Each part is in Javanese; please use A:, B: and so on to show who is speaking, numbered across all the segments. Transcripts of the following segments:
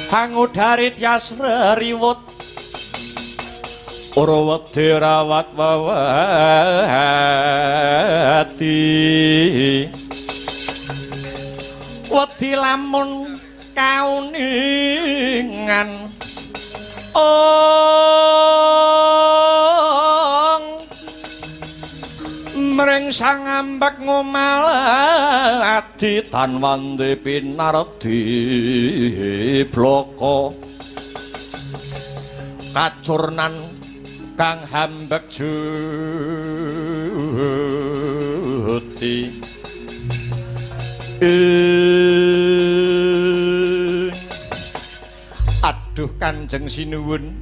A: Angudari tias reriwut ora wedi rawat wewati wedi lamun kauningan ong mring sang ambek ngomaladi tan wande pinardi bloko kacurnan kang hambek juti. Aduh Kanjeng Sinuwun,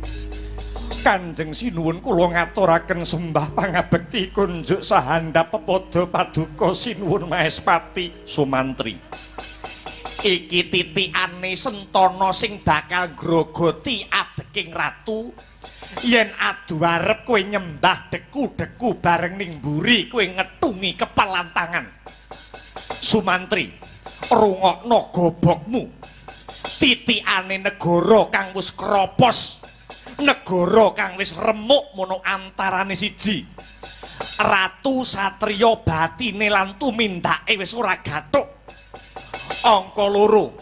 A: Kanjeng Sinuwun kula ngaturaken sembah pangabekti kunjuk sahandap pepada paduka Sinuwun Mahespati Sumantri. Iki titikane sentana sing bakal grogoti adeking ratu. Yen adu arep kowe nyembah deku-deku bareng ning mburi kowe ngetungi kepelantangan. Sumantri, rungokno gobokmu. Titikane negara kang wis kropos, negara kang wis remuk mono antarane siji. Ratu satriya batine lan tumindake wis ora gathuk. Angka loro,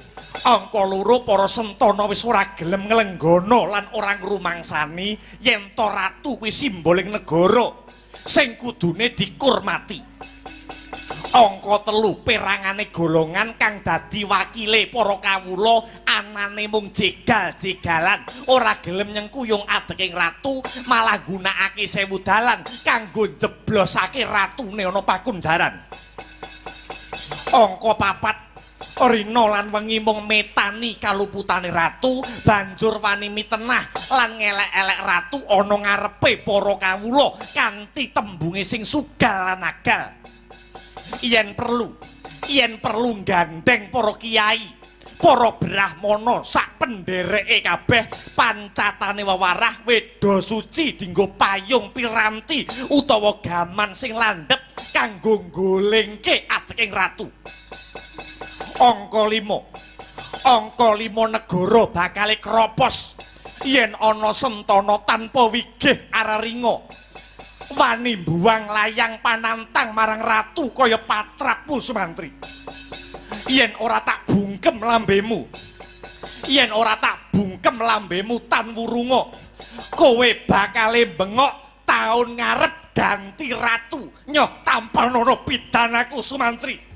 A: angka loro para sentana wis ora gelem nglenggana lan ora ngrumangsani yen to ratu kuwi simboling negara sing kudune dikurmati. Angka telu perangane golongan kang dadi wakile para kawula anane mung jegal-jegalan ora gelem nyengkuyung adeking ratu malah gunakake sewu dalan kanggo njeblosake ratune ana pakunjaran. Angka papat rina lan wengi mung metani kaluputane ratu banjur wani mitenah lan ngelek-elek ratu ana ngarepe para kawula kanthi tembunge sing sugal lan agal. Yen perlu gandeng para kiai, para brahmana sak pendereke kabeh pancatane wewarah weda suci dinggo payung piranti utawa gaman sing landhep kanggo nggolengke adeking ratu. Angka 5, angka 5 negara bakale kropos yen ana sentana tanpa wigih araringa wani mbuang layang panantang marang ratu kaya patrapmu Sumantri. Yen ora tak bungkem lambemu, yen ora tak bungkem lambemu tan wurunga, kowe bakale bengok taun ngarep ganti ratu. Nyoh tampanono pidanaku Sumantri.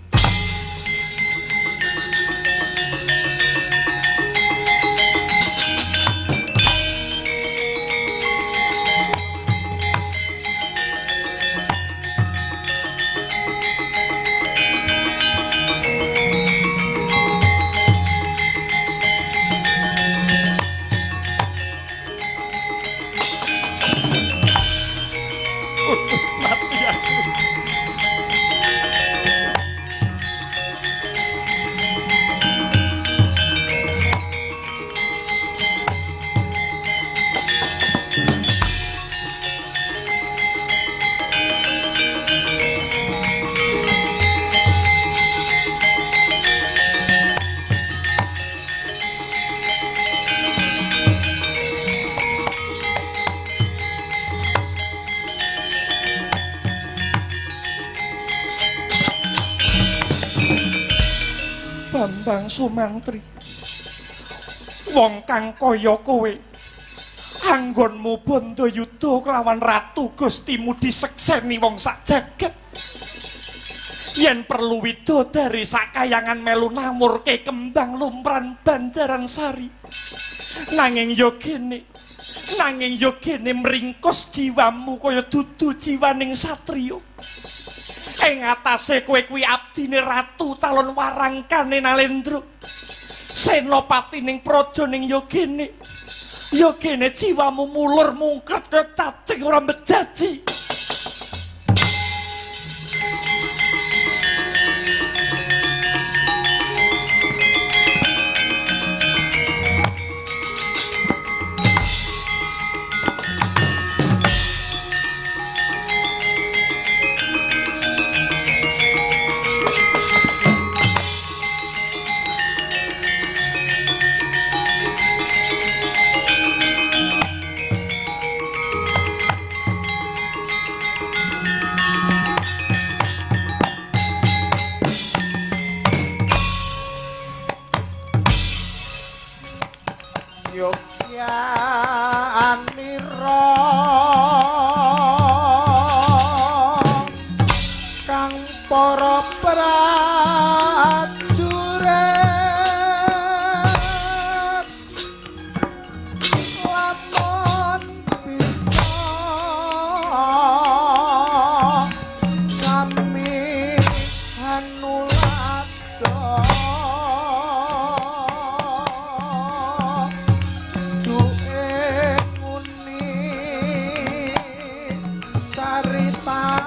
A: Bambang Sumantri, wong kang kaya kowe anggonmu bandayuda kelawan ratu Gustimu disekseni wong sak jagat. Yen perlu widodari sakayangan melu namurke kembang lumpran Banjaran Sari. Nanging yo gene mringkus jiwamu kaya dudu jiwaning satriya. Ing atase kowe kuwi abdine ratu calon warangkane Nalendra, senopati ning praja ning yogene. Yogene jiwamu mulur mungkret kaya cacing ora bejaji.
B: Kayogyanira kang para prajurit lamun bisa sami hanuladha duwe nguni caritane.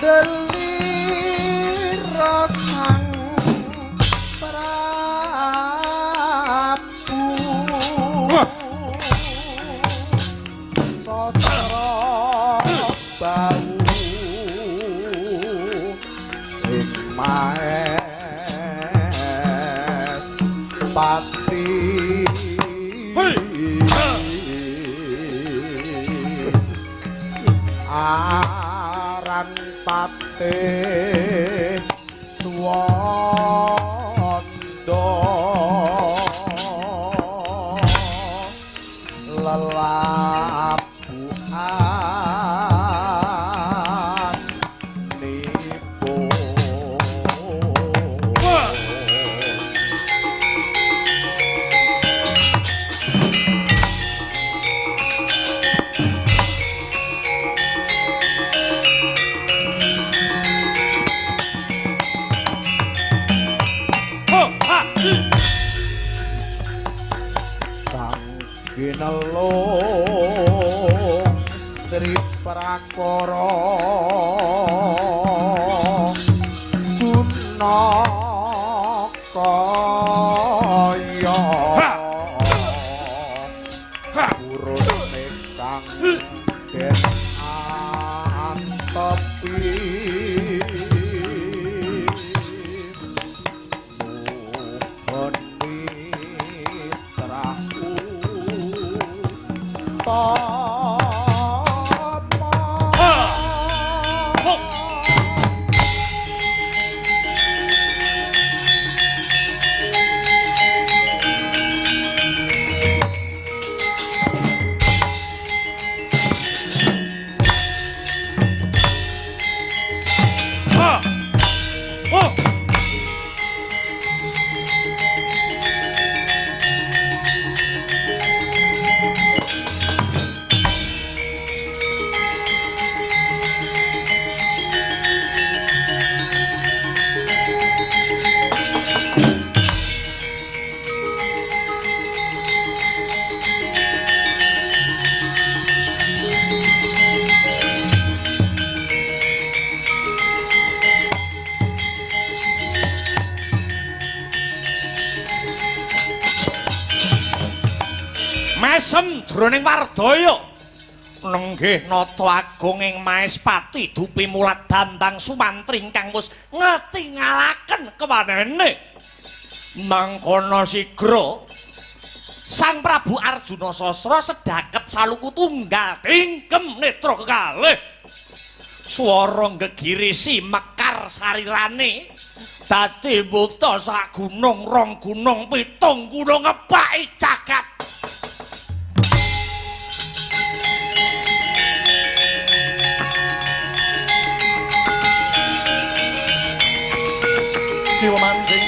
B: Andelira Sang Prabu Sastra Bau ing Maes Pati. Aran Pate Suwanda lelabuhan nipun. Sang Ginelung Triprakara guna kaya purune kang den antepi nuhun mitrah utama.
A: Mesem jroning wardaya nenggih nata agung ing Maespati dupi mulat Bambang Sumantri ingkang wis ngetingalaken kewanene. Mangkono sigra Sang Prabu Arjuna Sasra sedhakep saluku tunggal tingkem netra kekalih. Swara nggegirisi mekar sarirane dadi buta sak gunung rong gunung pitung gunung ngepaki jagat.
C: Siwa mancing.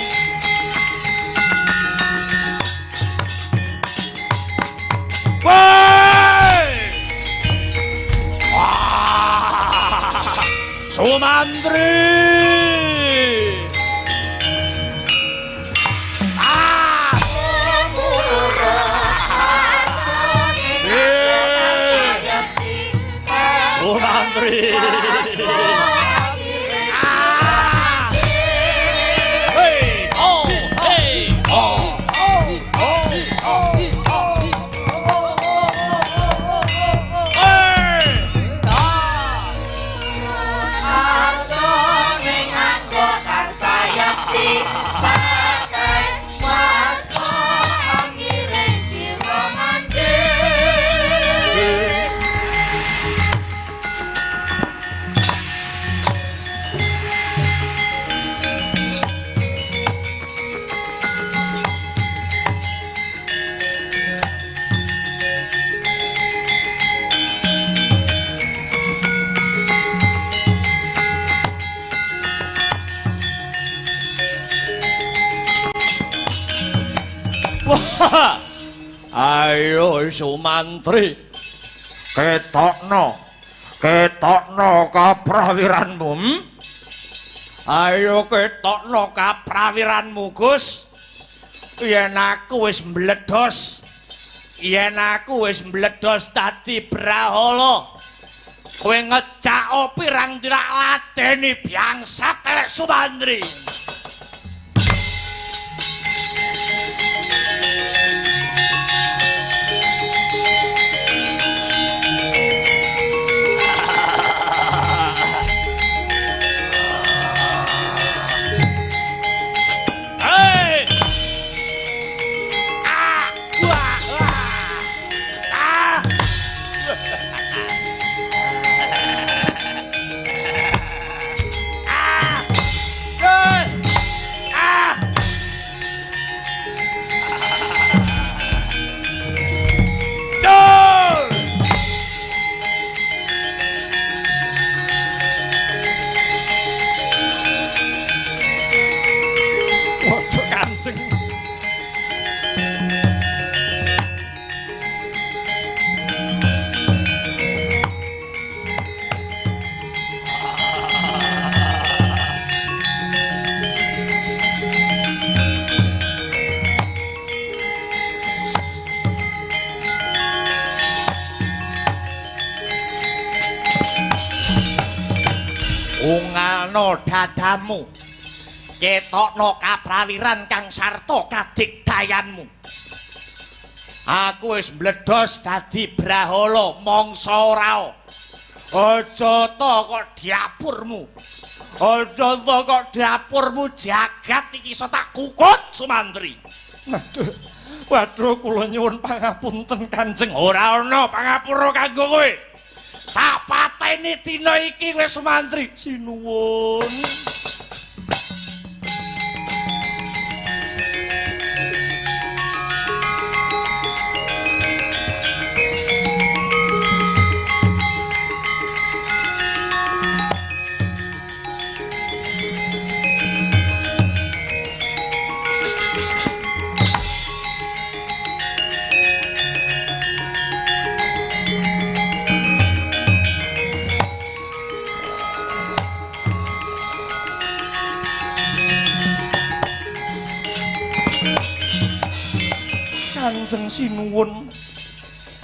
A: Woi! Wah! Sumantri! Ah! Sumantri!
D: Arjo ning anggo tansah yekti.
A: Ayo Sumantri,
B: ketokno, ketokno kaprawiranmu.
A: Ayo ketokno kaprawiranmu, Gus. Yen aku wis mbledos, yen aku wis mbledos dadi brahala, kowe ngecak pirang tirak ladeni bangsat elek Sumantri. Ungalno dadamu, ketokno kaprawiran kang sarta kadigdayanmu. Aku wis mbledos dadi brahala mangsa ora. Aja ta kok dapurmu, aja ta kok dapurmu jagat iki iso tak kukut Sumantri. Waduh, waduh, kula nyuwun pangapunten Kanjeng. Ora ana pangapura kanggo kowe. Tak pateni dina iki kowe Sumantri. Sinuwun. Kanjeng sinuwun,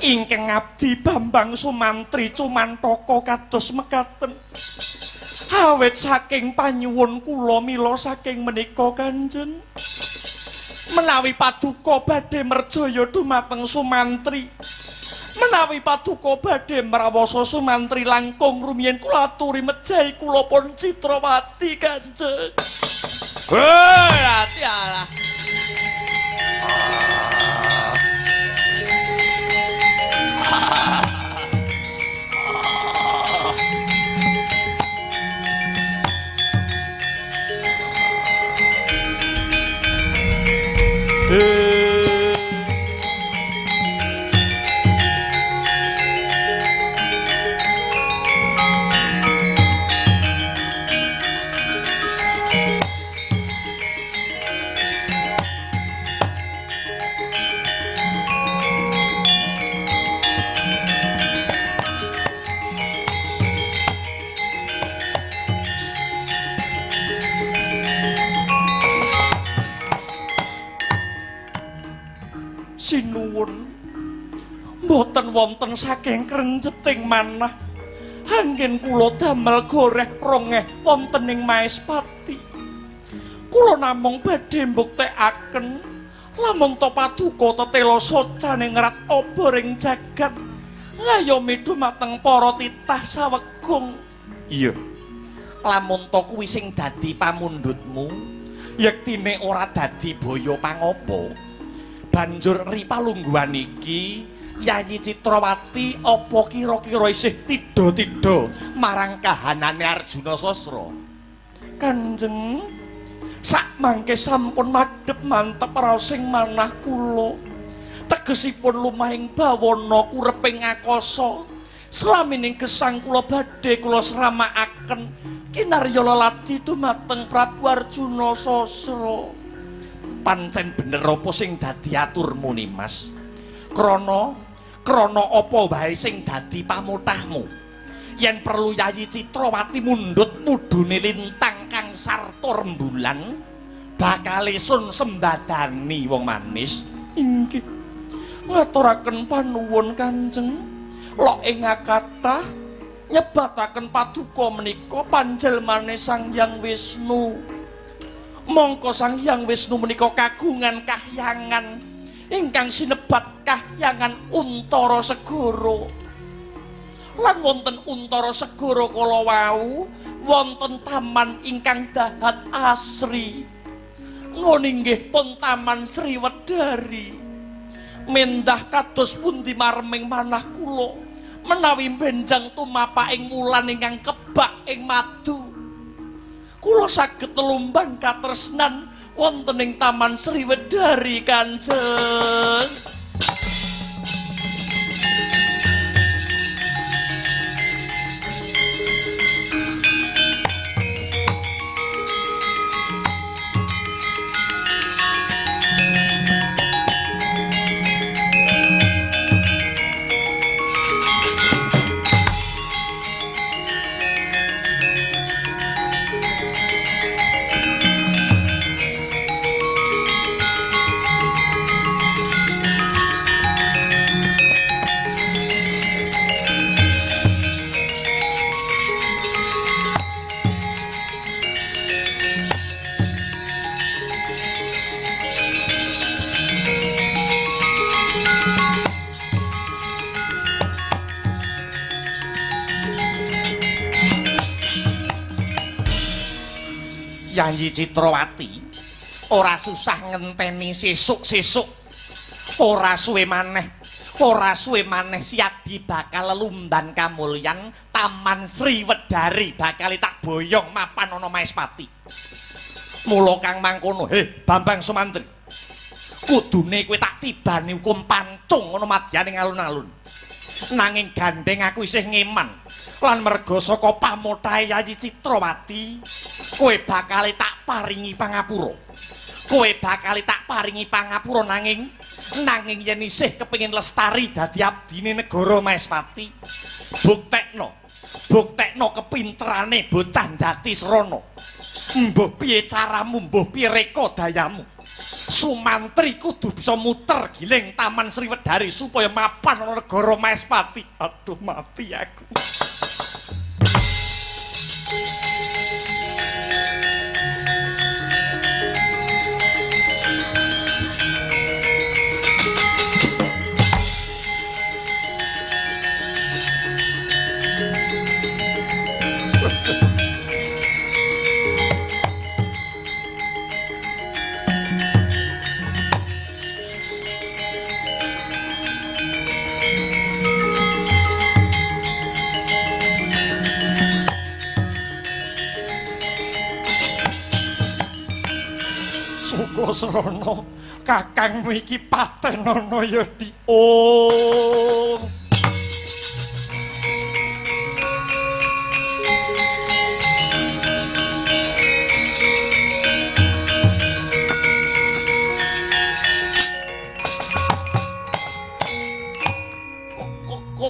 A: ingkang abdi Bambang Sumantri cumantaka kados mekaten. Awit saking panyuwun kula mila saking menika Kanjeng, menawi paduka badhe merjaya dumateng Sumantri, menawi paduka badhe mrawasa Sumantri langkung rumiyin kula aturi mejahi kula pun Citrawati Kanjeng. Hei, ati alah. Sinuwun, mboten wonten saking krenjeting manah anggen kula damel goreh rongeh wonten ing Maespati. Kula namung badhe mbuktekaken lamun ta paduka tetela socane ngrat obor ing jagat ngayomi dumateng para titah sawegung. Iya, lamun ta kuwi sing dadi pamundhutmu, yektine ora dadi boyo pangopo. Banjur ri palungguhan iki Yayi Citrawati apa kira-kira isih tidha-tidha marang kahanane Arjuna Sasra? Kanjeng, sakmangke sampun madhep mantep raosing manah kula. Tegesipun lumahing bawana kureping akasa. Slamining gesang kula badhe kula sramakaken kinarya lelati dumateng Prabu Arjuna Sasra. Pancen bener apa sing dadi aturmu Nimas? Krana krana apa wae sing dadi pamotahmu? Yen perlu Yayi Citrawati mundhut mudune lintang kang sarta rembulan, bakale sun sembadani wong manis. Inggih. Ngaturaken panuwun Kanjeng. Lok ing kathah nyebataken paduka menika panjelmane Sang Hyang Wisnu. Mongko Sang Hyang Wisnu menika kagungan kahyangan ingkang sinebat kahyangan Untara Segara. Lan wonten Untara Segara kala wau wonten taman ingkang dahat asri. Nuwun inggih pun Taman Sri Wedari. Mendah kados pundi mareming manah kula menawi benjang tumapak ing wulan ingkang kebak ing madu. Kula saged nelumban katresnan wonten ing Taman Sri Wedari Kanjeng. Yayi Citrawati ora susah ngenteni sesuk-sesuk, ora suwe maneh, ora suwe maneh Siadi bakal lelumban kamulyan Taman Sri Wedari bakal tak boyong mapan ana Maespati. Mula kang mangkono, he Bambang Sumantri, kudune kowe tak tibani hukum pancung ana madyaning alun-alun. Nanging gandeng aku isih ngeman lan merga saka pamotahe Yayi Citrawati, kowe bakal tak paringi pangapura. Kowe bakal tak paringi pangapura nanging nanging yen isih kepengin lestari dadi abdine negara Maespati, buktekno, buktekno kepinterane bocah Jatisrana. Mbuh piye caramu, mbuh piye reka dayamu, Sumantri kudu bisa muter giling Taman Sri Wedari supaya mapan ana negara Maespati. Aduh mati aku. Sukasrana, kakangmu iki patenono ya di. Oh.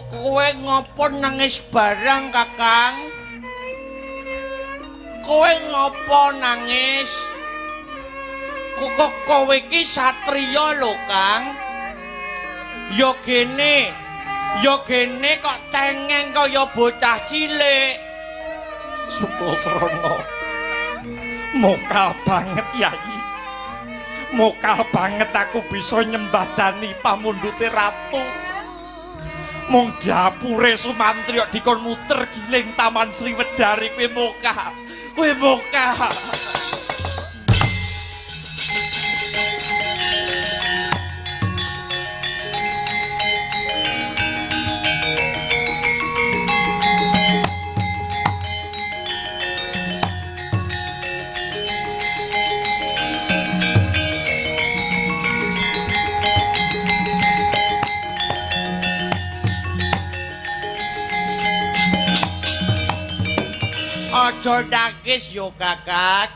B: Kowe ngopo nangis barang, Kakang? Kowe ngopo nangis? Kok kowe iki satriya lho, Kang. Ya gene, ya gene kok cengeng kaya bocah cilik.
A: Sukasrana, mokal banget Yai. Mokal banget aku bisa nyembadani pamundhute ratu. Mung dapure Sumantri kok dikon muter giling Taman Sri Wedari, kowe mokal. Kowe mokal.
B: Aja nangis yo, Kakak.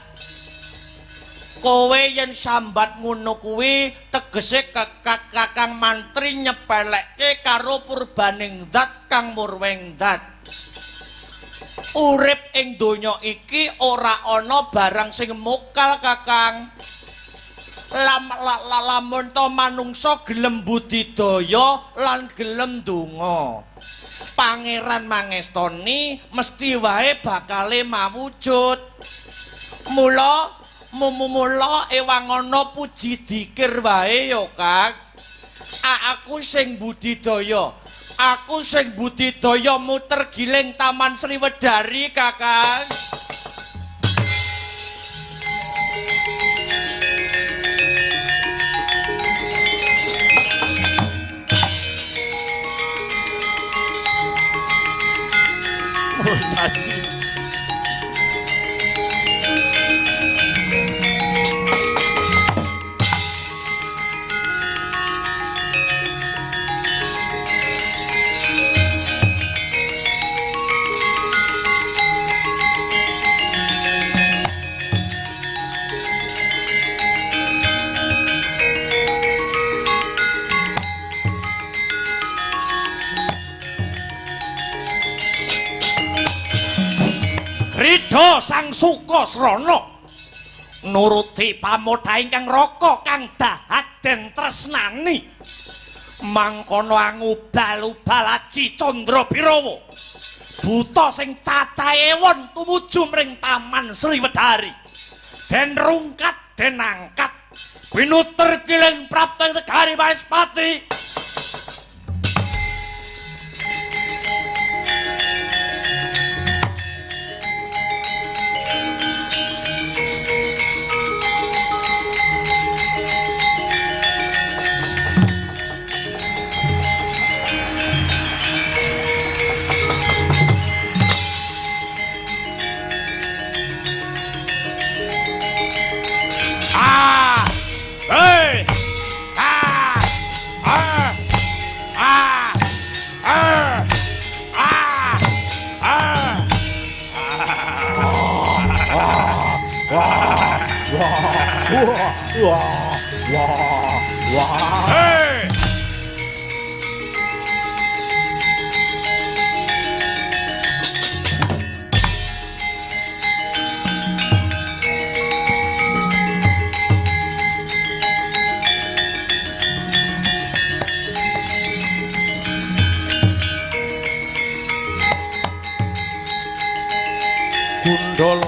B: Kowe yen sambat ngono kuwi tegese Kakang Mantri nyepelekke karo purbaning zat kang murweng zat. Urip ing donya iki ora ana barang sing mokal, Kakang. Lamun to manungsa gelem budidaya lan gelem donga, Pangeran mangestoni mesti wae bakale mawujud. Mula mula ewangana puji dikir wae ya, Kang. Aku sing budidaya, aku sing budidaya muter giling Taman Sriwedari, Kakang.
A: Oh, tadi. Ridho Sang Sukasrana nuruti pamodha ingkang raka kang dahat den tresnani, mangkono angubal-ubal aji Candra Birawa buta sing cacahe ewon tumuju mring Taman Sriwedari, den rungkat den angkat pinuter kiling prapta negari Maespati. Hey! Ah! Ah! Ah! Ah! Ah! Ah! Wah! Wah! Wah! Hey! Gundala.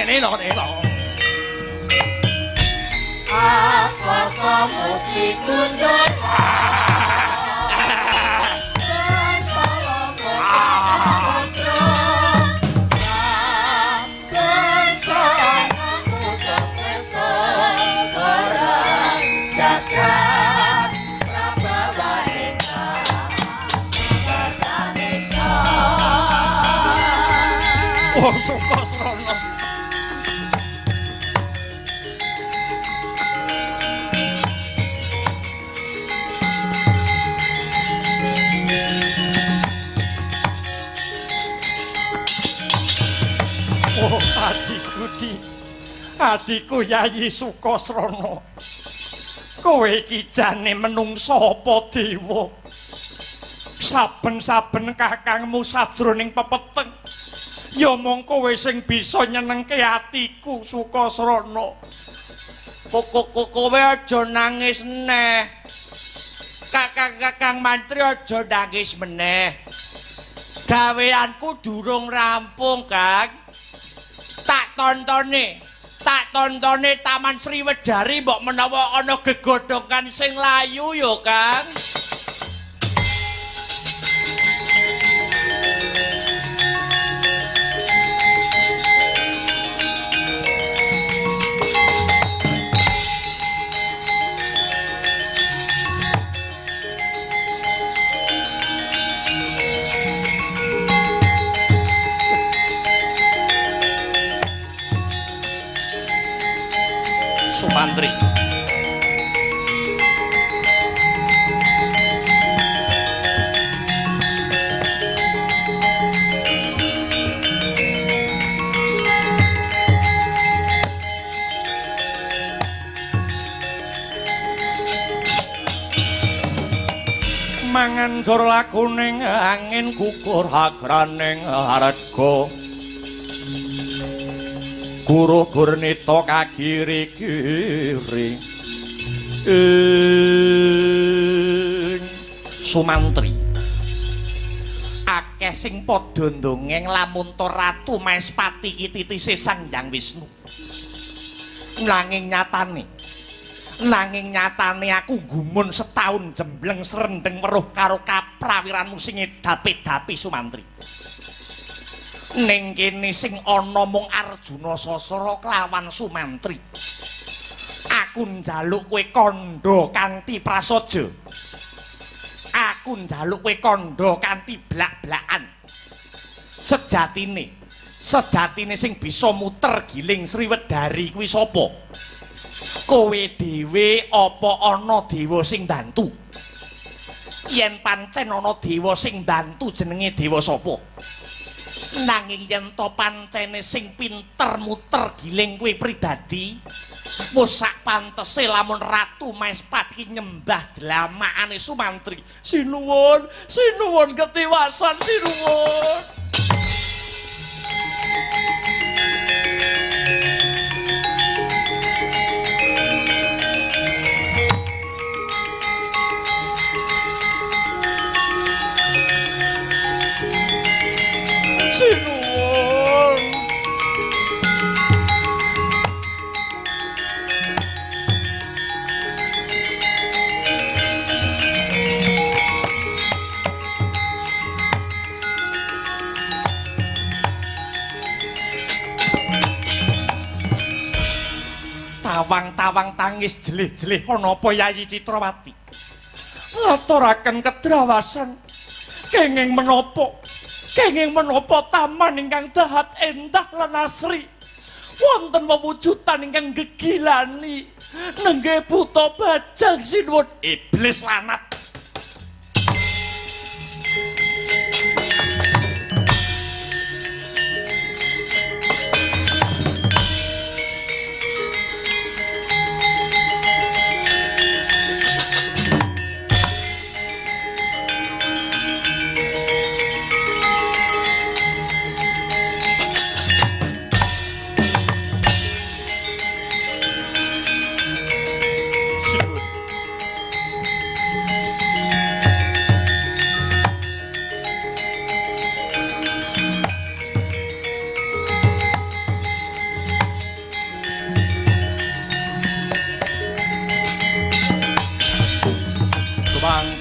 A: Neno, neno.
C: Apa samusi Gundala?
A: Oh, Sukasrana. Oh, adikku di, adikku Yayi Sukasrana. Kowe iki jane menungsa apa dewa? Saben-saben kakangmu sajroning pepeteng, ya mung kowe sing bisa nyenengke atiku Sukasrana.
B: Kowe aja nangis neh. Kakang-kakang mantri aja nangis meneh. Gaweanku durung rampung, Kang. Tak tontone. Tak tontone Taman Sriwedari mbok menawa ana gegodhongan sing layu ya, Kang. Sumantri.
A: Mangan jor lakuning angin gugur hagraning harga. Guru gurnita kagiri-giri. Ing Sumantri.
B: Akeh sing padha ndongeng lamun to Ratu Maespati iki titise Sang Hyang Wisnu. Nanging nyatane aku gumun setahun jembleng srendeng weruh karo kaprawiranmu sing edapi-dapi Sumantri. Ning kene sing ana mung Arjuna Sasra kelawan Sumantri. Aku njaluk kowe kandha kanthi prasaja. Aku njaluk kowe kandha kanthi blak-blakan. Sejatine sing bisa muter giling Sriwedari kuwi sapa? Kowe dhewe apa ana dewa sing bantu? Yen pancen ana dewa sing bantu jenenge dewa sapa? Nanging yen to pancene sing pinter muter giling kuwi pribadi, wis sak pantese lamun Ratu Maespati nyembah dlamakane Sumantri. Sinuwun, sinuwun ketiwasan, sinuwun. Sinuwun. Tawang-tawang tangis jelih-jelih ana apa Yayi Citrawati? Ngaturaken kedrawasan kenging menapa? Kenging menapa taman ingkang dahat endah lan asri wonten wewujudan ingkang gegilani nengge buta bajang sinuwun iblis lanat.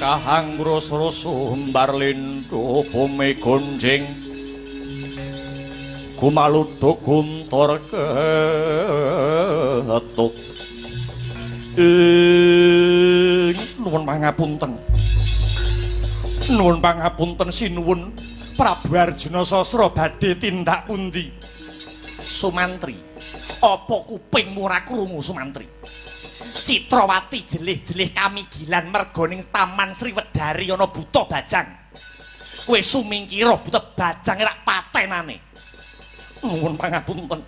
B: Kahang rus-rusumbar lindu bumi gonjing gumaluduk guntur ketuk. Ing nuwun pangapunten, nuwun pangapunten sinuwun Prabu Arjuna Sasra badhe tindak pundi? Sumantri, apa kupingmu ora krungu Sumantri? Citrawati jelih-jelih kamigilan merga ning Taman Sriwedari ana buta bajang. Kowe sumingkira buta bajang rak patenane. Nuwun pangapunten.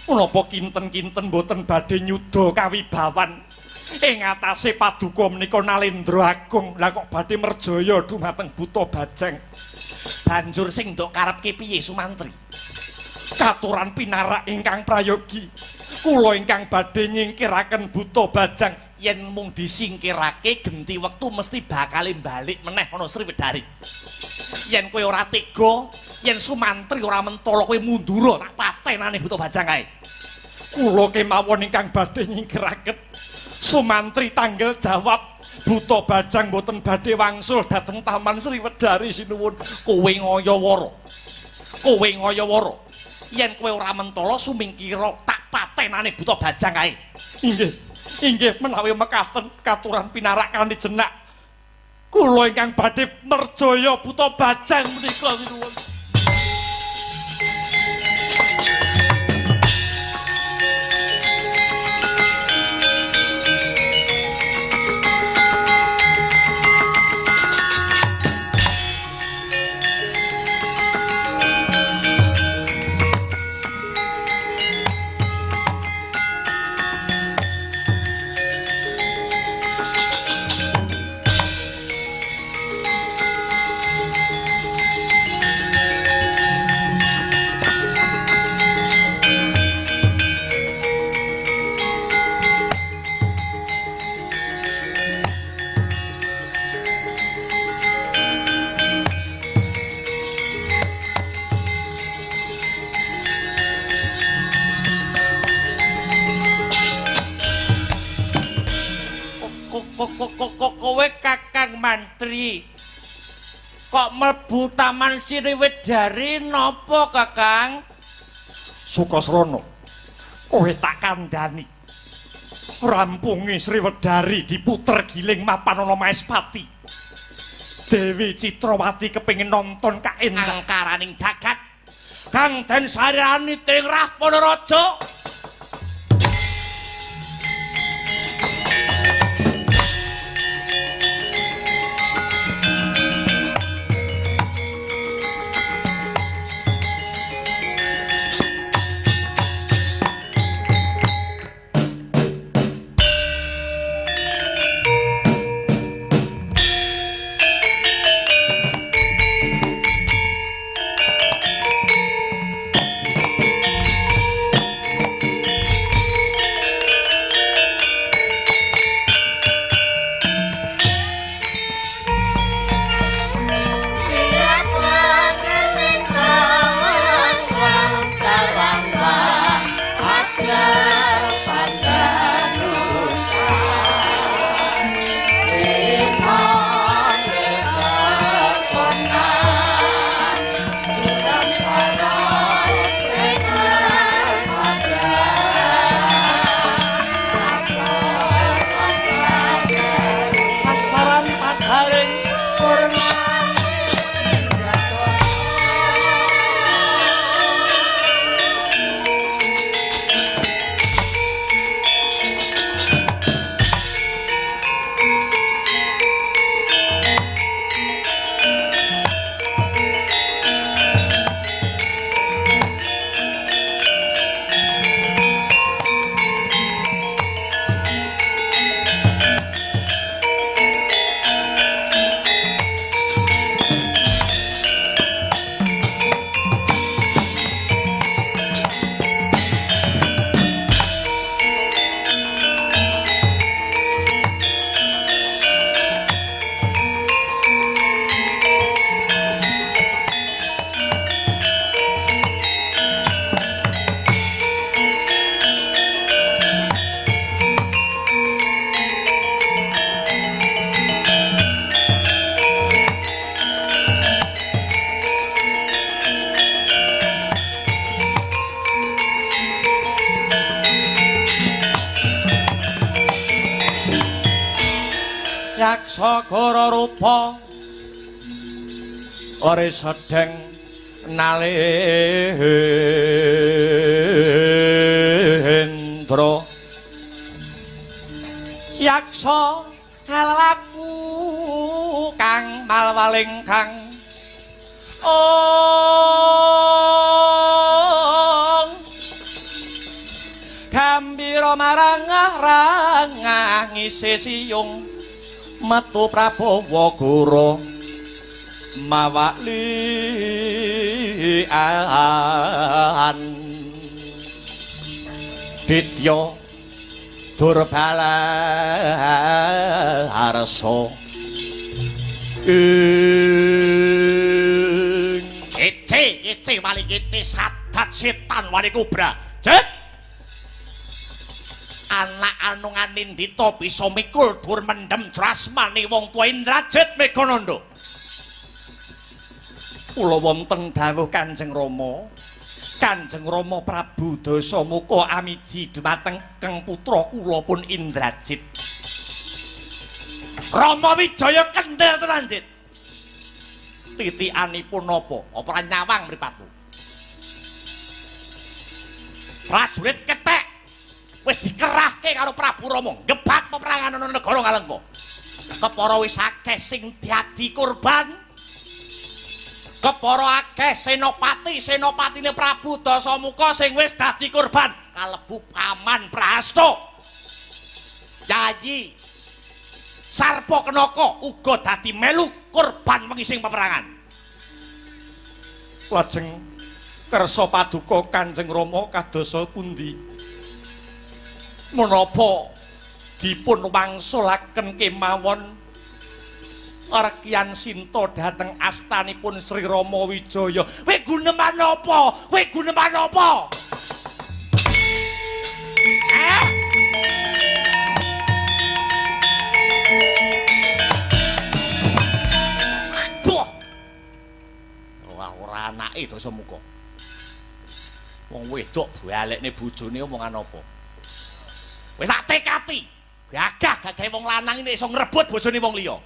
B: Menapa kinten-kinten mboten badhe nyuda kawibawan ing atase paduka menika Nalendra Agung. Lah kok badhe merjaya dumateng buta bajang. Banjur sing ndok karepke piye Sumantri? Katuran pinarak ingkang prayogi. Kula ingkang badhe nyingkiraken buta bajang. Yen mung disingkirake genti wektu mesti bakal balik meneh ana Sriwedari. Yen kowe ora tega, Yen Sumantri ora mentala kowe mundura tak patenane Buta Bajang kae.
A: Kula kemawon ingkang badhe nyingkiraken. Sumantri tanggel jawab Buta Bajang boten badhe wangsul dhateng Taman Sriwedari sinuwun.
B: Kowe ngayawara. Kowe ngayawara. Yen kowe ora mentala sumingkira tak patenane Buta Bajang kae.
A: Inggih, inggih menawi mekaten katuran pinarak kanthi jenak. Kula ingkang badhe merjaya Buta Bajang menika sinuwun.
D: Kowe Kakang Mantri kok mlebu Taman Sriwedari napa Kakang?
A: Sukasrana, kowe tak kandhani. Rampunge Sriwedari diputer giling mapan ana Maespati. Dewi Citrawati kepengin nonton kaendah
B: angkaraning jagat kang den sarani trih Ponorojo. Yaksagara rupa ore sedeng nalendra. Yaksa lelaku kang malwaling kang ong gambira marang-rangah ngisi siyung metu Prabawa Guru mawaklian Ditya Durbala arsa ing Kece, kece wali kece sadat setan wali kubra. Jet. Anak anung anindita bisa mikul dur mendem trasmane wong tuwa Indrajit Megananda. Kula wonten dawuh Kanjeng Rama. Kanjeng Rama Prabu Dasamuka amiji dumateng keng putra kula pun Indrajit. Rama Wijaya kendel tenan, Jit. Titikanipun napa? Apa ora nyawang mripatmu? Prajurit kethek wis dikerahke karo Prabu Rama ngebak peperangan ana negara Ngalengka. Kepara wis akeh sing dadi korban. Kepara akeh senopati, senopatine Prabu Dasamuka sing wis dadi korban kalebu Paman Prahasta. Yayi Sarpakenaka uga dadi melu korban wengi sing peperangan.
A: Lajeng kersa paduka Kanjeng Rama kadosa pundi?
B: Menapa dipun wangsulaken kemawon Rekyan Sinta dhateng astanipun Sri Rama Wijaya? Kowe guneman apa? Kowe guneman apa? Ora anake Dasamuka. Wong wedok balekne bojone omongan apa? Wis tak tekati. Gagah gagahe wong lanang ini iso ngrebut bojone wong liya.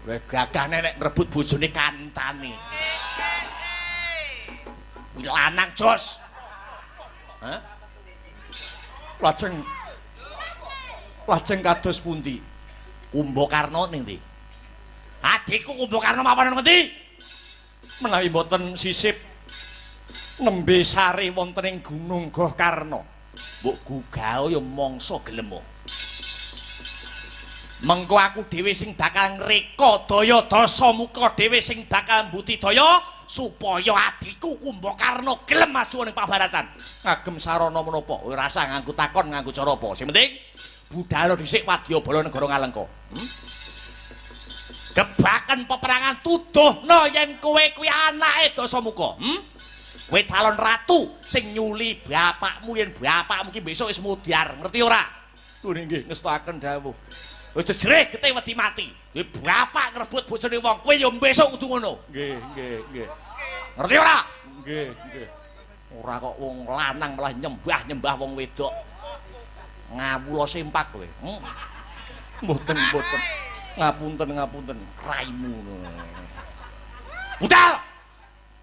B: Wis gagah nek ngrebut bojone kancane. Kuwi lanang jos. Hah?
A: Lajeng lajeng kados pundi?
B: Kumbakarna ning ndi? Adikku Kumbakarna mawon nang ngendi?
A: Menawi mboten sisip nembe sare wonten ing Gunung Gohkarna.
B: Mbok gugao ya mangsa gelem. Mengko aku dhewe sing bakal ngreka daya Dasamuka dhewe sing bakal mbudidaya supaya adikku Kumbakarna gelem maju ning pabaratan. Ngagem sarana menapa? Ora usah nganggo takon, nganggo cara apa. Sing penting budhal dhisik wadyabala negara Ngalengka. Gebaken peperangan tuduhna yen kowe kuwi anake Dasamuka. Kowe calon ratu sing nyuli bapakmu yen bapakmu ki besok wis mudyar, ngerti ora?
A: Lho nggih ngestokaken dawuh.
B: Wis jejerih getih wedi mati. Kowe bapak ngrebut bojone wong, kowe ya besok kudu ngono.
A: Nggih, nggih, nggih.
B: Ngerti ora?
A: Nggih, nggih.
B: Ora kok wong lanang malah nyembah-nyembah wong wedok. Ngawula sempak kowe.
A: Mboten, mboten. Ngapunten, ngapunten.
B: Raimu. Budal.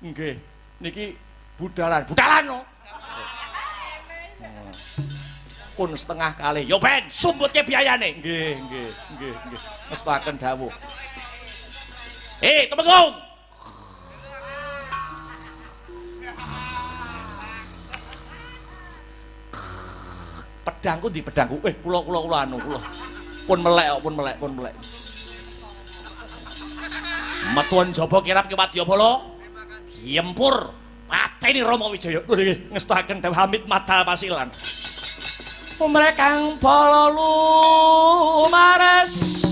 A: Nggih. Niki budalan.
B: Budalan no. Pun setengah kali. Yo ben, sumbutke biayane.
A: Nggih, nggih, nggih, nggih. Ngestokaken dawuh.
B: Tumenggung. Pedangku ndi pedangku? Kula kula kula anu kula. Pun melek kok, pun melek, pun melek. Metuan jaba kirap ki wadyabala. Yempur pateni Rama Wijaya.
A: Lho nggih, ngestokaken dawuh Hamid madal pasilan.
D: Umrekang bala lumares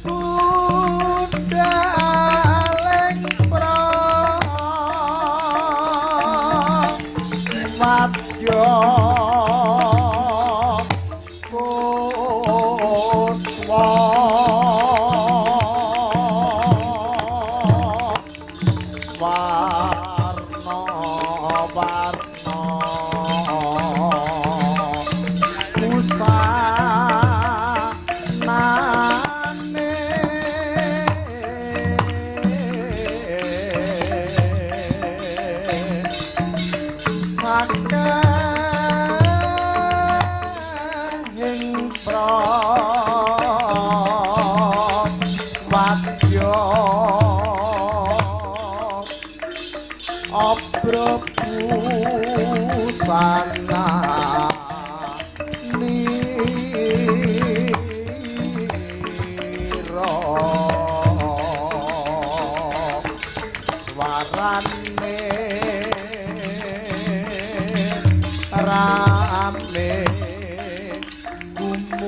D: budaleng prawadya kuswa warna warna usanane saking prawadya abrabusana nira swarane rame gumuruh.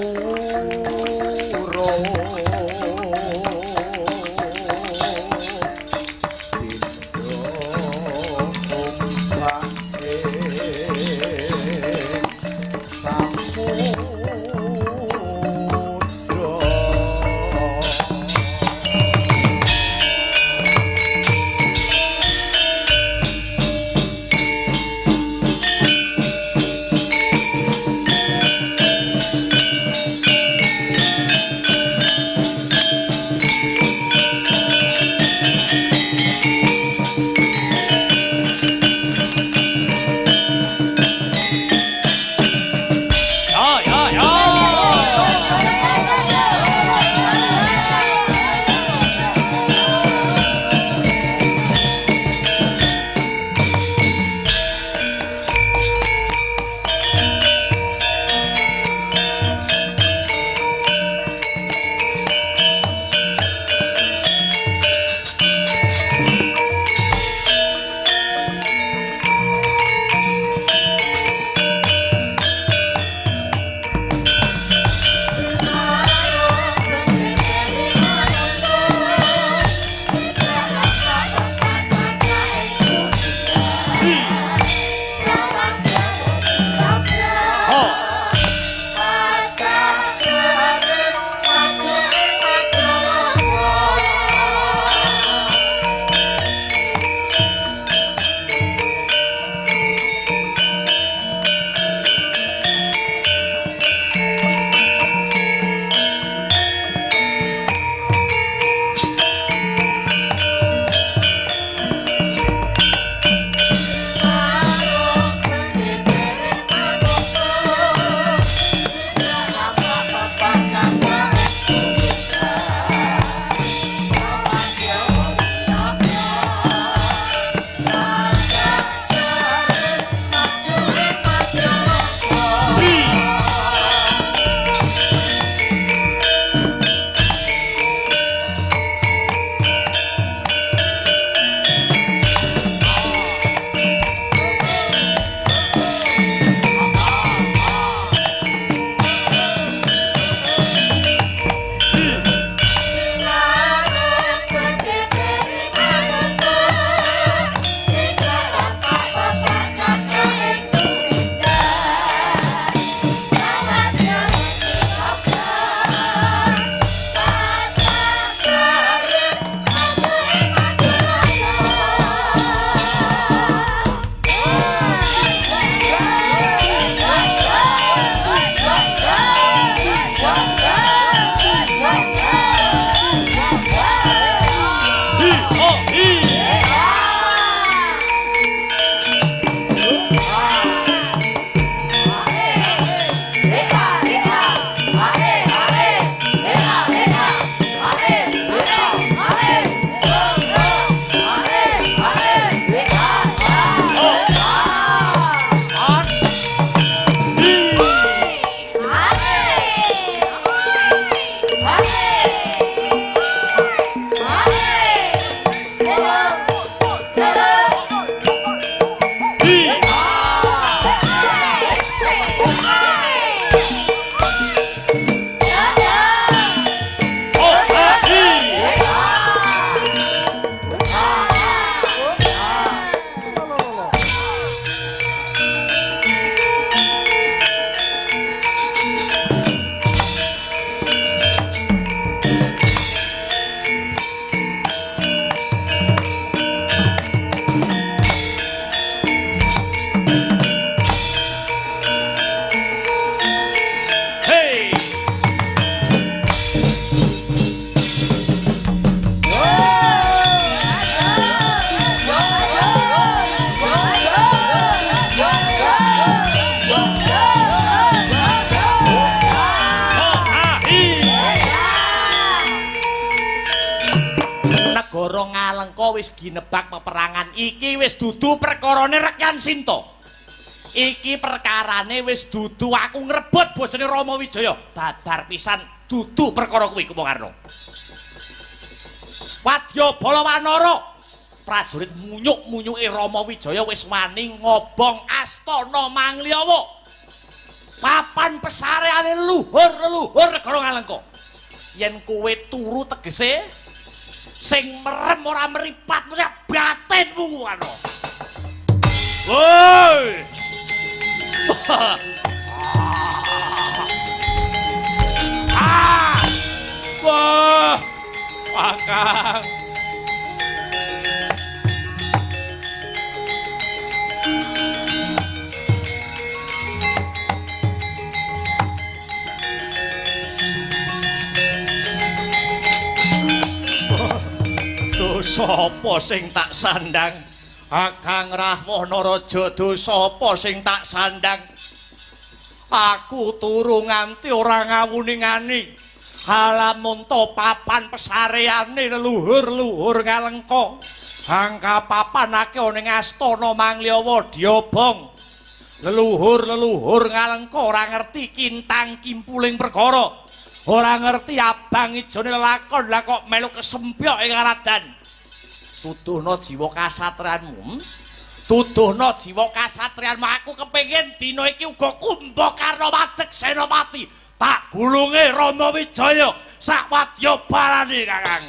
B: Ngalengka wis ginebak peperangan. Iki wis dudu perkarane Rekyan Sinta. Iki perkarane wis dudu aku ngrebut bojone Rama Wijaya. Babar pisan dudu perkara kuwi Kumbakarna. Wadya bala wanara, prajurit munyuk-munyuke Rama Wijaya wis wani ngobong astana Mangliawa. Papan pesareane luhur-leluhur negara Ngalengka. Yen kowe turu tegese sing merem ora meripat batinmu ana. Woi. Ah! Wah! Akang. Dosa apa sing tak sandang? Akang Rahwana Raja, dosa apa sing tak sandang? Aku turu nganti ora ngawuningani. Halamunta papan pesareane leluhur-luhur Ngalengka. Hangka papanake ana ing astana Mangliawa diobong. Leluhur-leluhur Ngalengka ora ngerti kintang kimpuling perkara. Ora ngerti abang ijone lelakon, lah kok melu kesempyok ing aradan. Tuduhno jiwa kasatrianmu. Tuduhno jiwa kasatrianmu. Aku kepengin dina iki uga Kumbakarna madeg senopati. Tak gulunge Rama Wijaya sak wadya balane, Kakang.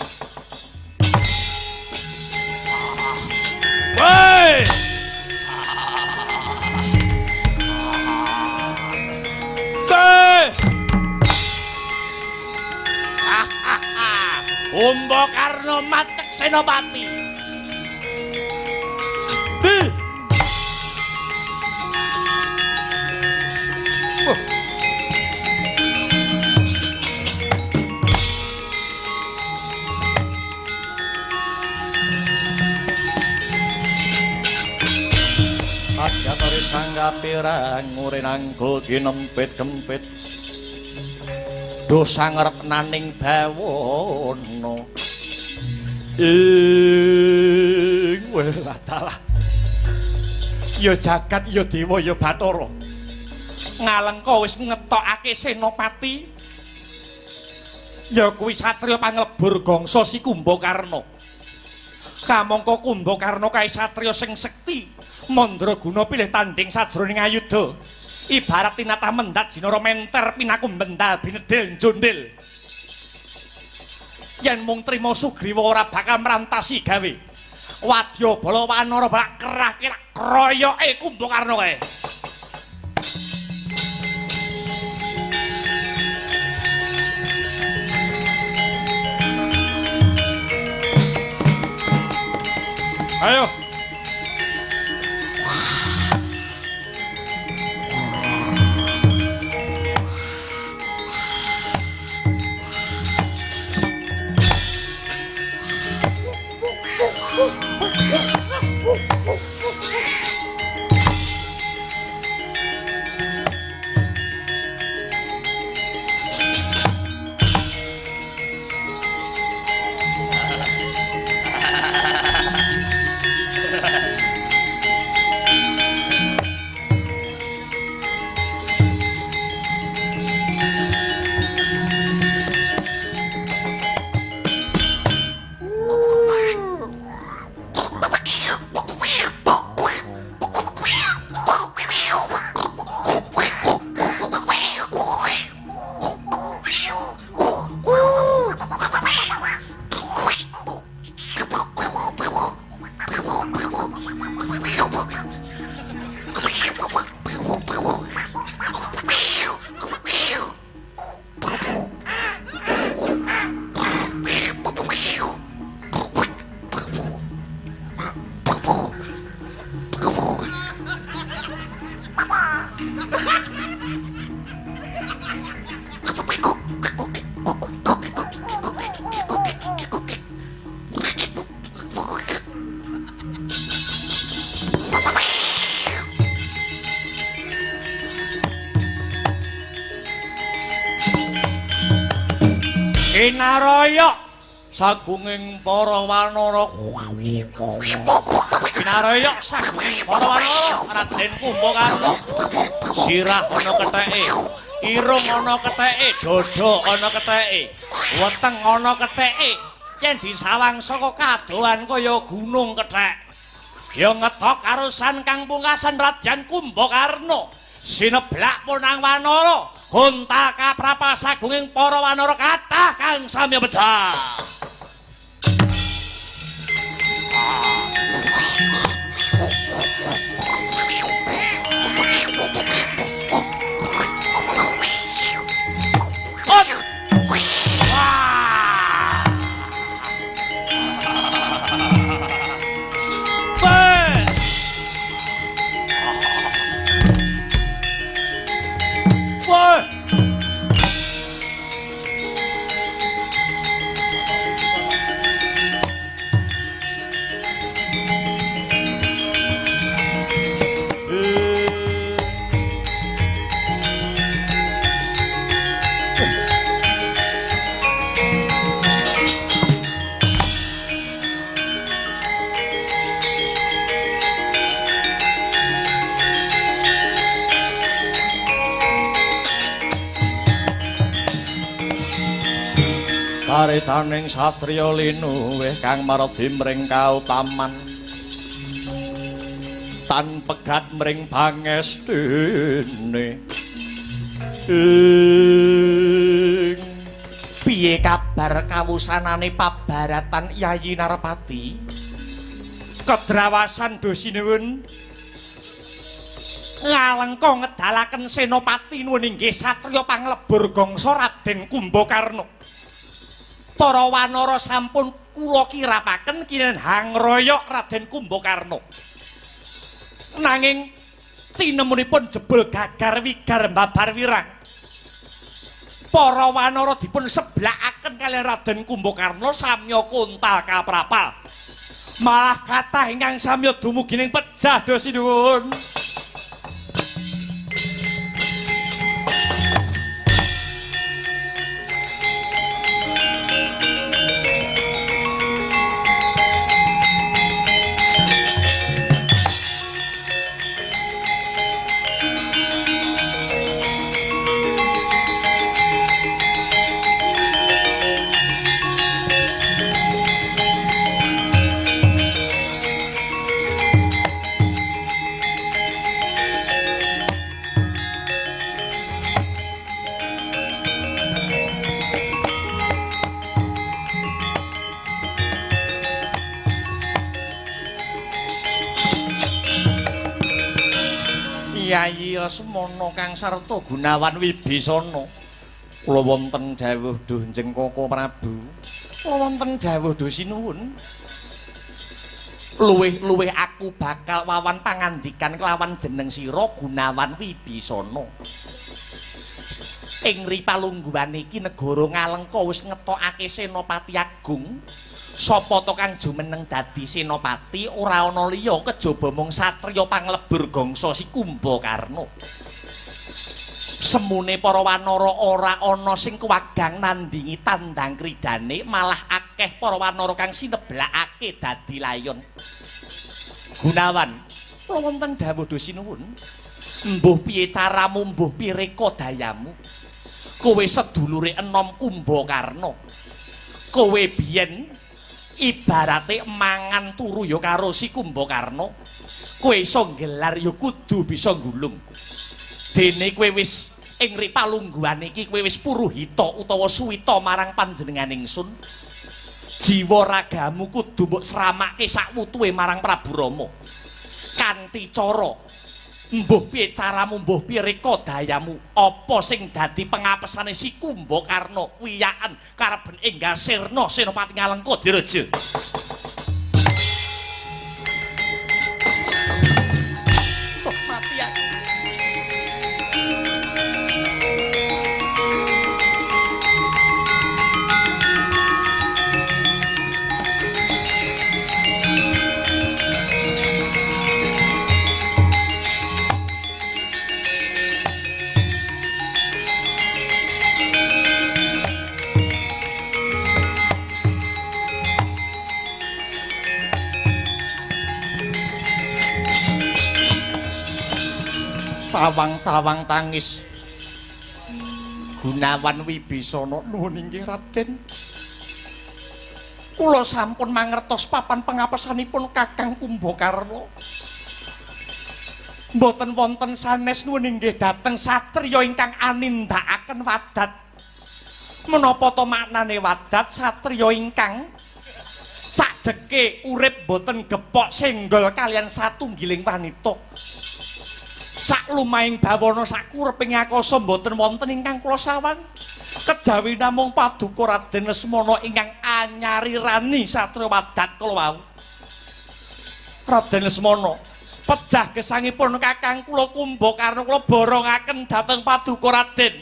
B: Woi! Kumbakarna madeg senopati. Adyatari sanggapirang ngurinangkul kinempit-kempit dosa ngrepnaning bawono ing welatalah. Ya jagat, ya dewa, ya bathara. Ngalengka wis ngetokake senopati, ya kuwi satriya panglebur gangsa si Kumbakarna. Kamangka Kumbakarna kae satriya sing sekti mandraguna pilih tanding sajroning ayuda. Ibarat tinatah mendat jinara menter pinaku bendal binedil njondil. Yen mung trima Sugriwa ora bakal merantasi gawe. Wadya bala wanara bak kerah-kerah kroyoke Kumbakarna kae.
A: Ayo.
B: Kinaroyok Sagunging para wanara pinaroyok sagunging para wanara Raden Kumbakarna. Sirah ana ketheke, irung ana ketheke, dada ana ketheke, weteng ana ketheke. Yen disawang saka kadohan kaya gunung kethek. Ya ngetok karusan kang pungkasan Raden Kumbakarna. Sineblak punang wanara, gontal kaprapal sagunging para wanara kathah kang samya pejah. Caritaning satriya linuwih kang mardi mring kautaman tan pegat mring pangestine. Ing piye kabar kawusanane pabaratan Yayi Narpati? Kedrawasan dosinuwun ngalengka ngedalaken senopati nuwun inggih satriya panglebur gangsa Raden Kumbakarna. Para wanara sampun kula kirapaken kinen hangroyok Raden Kumbakarna. Nanging tinemunipun jebul gagar wigar mbabar wirang. Para wanara dipun seblakaken kaliyan Raden Kumbakarna samya kontal kaprapal. Malah kathah ingkang samya dumugi ning pejah dosinuwun. Yayi Lesmana kang sarta Gunawan Wibisana. Kula wonten dawuh duh Njeng Koko Prabu. Kula wonten dawuh duh sinuwun. Luwih-luwih aku bakal wawan pangandikan kelawan jeneng sira Gunawan Wibisana. Ing ripalungguhan iki negara Ngalengka wis ngetokake Senopati Agung. Sapa to kang jumeneng dadi senopati ora ana liya kejaba mung satriya panglebur gangsa si Kumbakarna. Semune para wanara ora ana sing kuwagang nandingi tandang kridane, malah akeh para wanara kang sineblakake dadi layon. Gunawan, kula wonten dawuh sinuwun. Mbuh piye caramu, mbuh piye reka dayamu? Kowe sedulure enom Kumbakarna. Kowe biyen ibarate mangan turu ya karo si Kumbakarna. Kowe iso nggelar ya kudu bisa nggulung. Dene kowe wis ing ripalungguhan iki kowe wis puruhita utawa suwita marang panjenengan ingsun. Jiwa ragamu kudu mbok sramake sakwutuhe marang Prabu Rama. Kanthi cara mbuh piye caramu, mbuh piye reka dayamu, apa sing dadi pengapesane si Kumbakarna wiyaken kareben enggal sirna Senopati Ngalengka Diraja. Oh, mati aku. Tawang-tawang tangis. Gunawan Wibisana, nuwun inggih Raden. Kula sampun mangertos papan pengapesanipun Kakang Kumbakarna. Mboten wonten sanes nuwun inggih dhateng satriya ingkang anindakaken wadat. Menapa to maknane wadat? Satriya ingkang sajeke urip mboten gepok senggol kalian satunggiling wanita. Saklumahing bawana sakureping akasa mboten wonten ingkang kula sawang. Kejawi namung paduka Raden Lesmana ingkang anyarirani satriya wadat kala wau. Raden Lesmana, pejah gesangipun kakang kula Kumbakarna kula borongaken dhateng paduka Raden.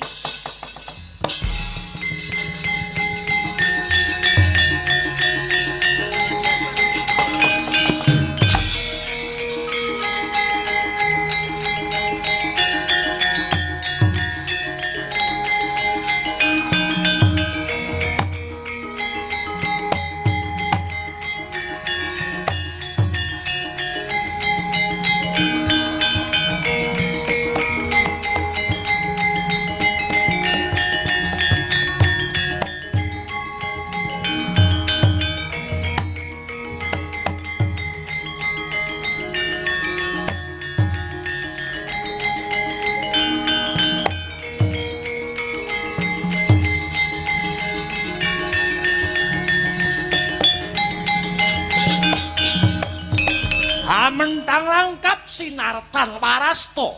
B: Mentang langkap sinartan warasta.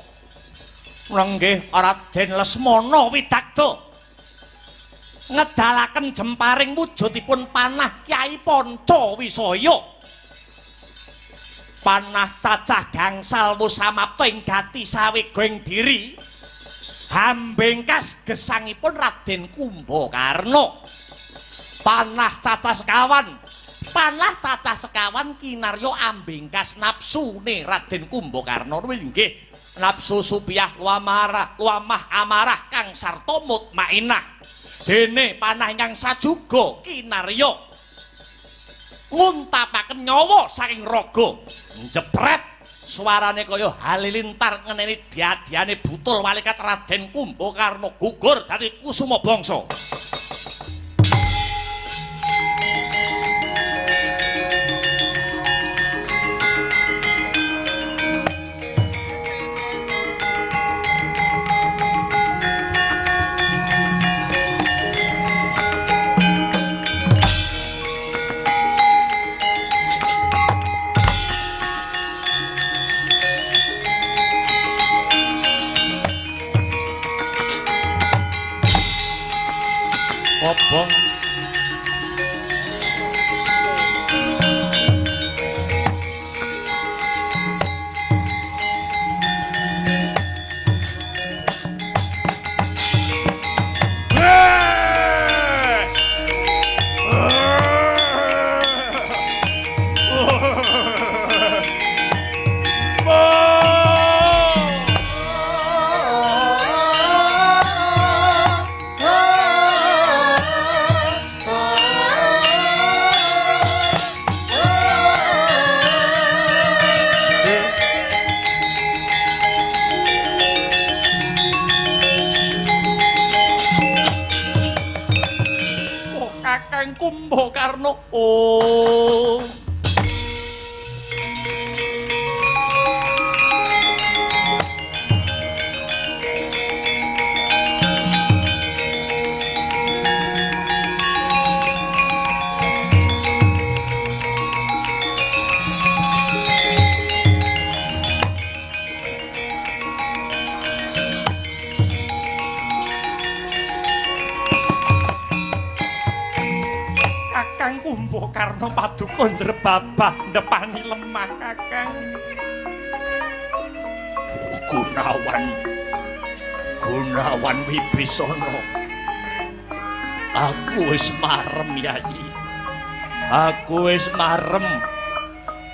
B: Nenggih Raden Lesmana Widagda ngedalaken jemparing wujudipun panah Kyai Panca Wisaya. Panah cacah gangsal wus samapta ing gati sawega ing diri. Hambengkas gesangipun Raden Kumbakarna. Panah cacah sekawan, panah cacah sekawan kinarya ambengkas nafsune Raden Kumbakarna. Nggih, nafsu supiah luamarah, luamah amarah kang sarta mutmainah. Dene panah ingkang sajuga kinarya nguntapaken nyawa saking raga. Jepret suarane kaya halilintar ngeneni diadiane butul walikat Raden Kumbakarna gugur dadi kusuma bangsa. Obong Kumbakarna. Oh. Kakang Kumbakarna paduka njrebabah ndepani lemah Kakang. Gunawan, Gunawan Wibisana, aku wis marem Yai. Aku wis marem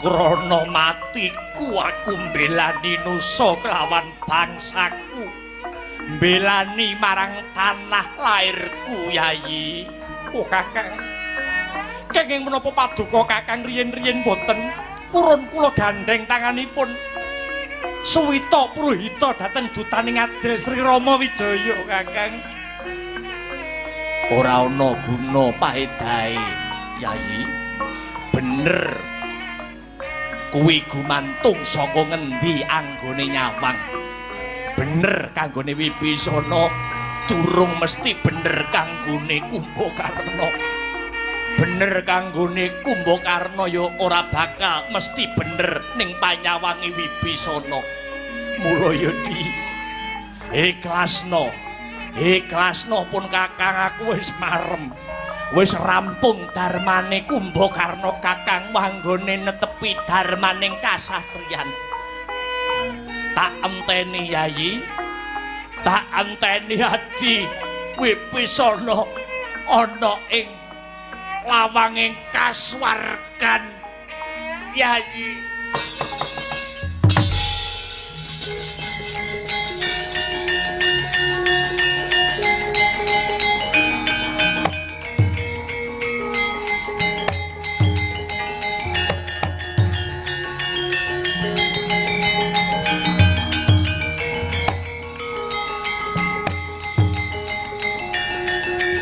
B: krana matiku aku mbelani nusa kelawan bangsaku, mbelani marang tanah lairku Yai. Oh Kakang, kenging menapa paduka Kakang riyen-riyen boten purun kula gandheng tanganipun. Suwita Puruhita dhateng dutaning adil Sri Rama Wijaya, Kakang. Ora ana guna paedahe, Yayi. Bener. Kuwi gumantung saka ngendi anggone nyawang. Bener kanggone Wibisana, durung mesti bener kanggone Kumbakarna. Bener kanggone Kumbakarna ya ora bakal mesti bener ning panyawange Wibisana. Mula ya di ikhlasno. Ikhlasno pun Kakang, aku wis marem. Wis rampung darmane Kumbakarna Kakang wanggone netepi darmaning kasatriyan. Tak enteni Yayi, tak enteni Adi Wibisana ana ing lawanging kasuwargan Yayi.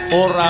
A: Ora.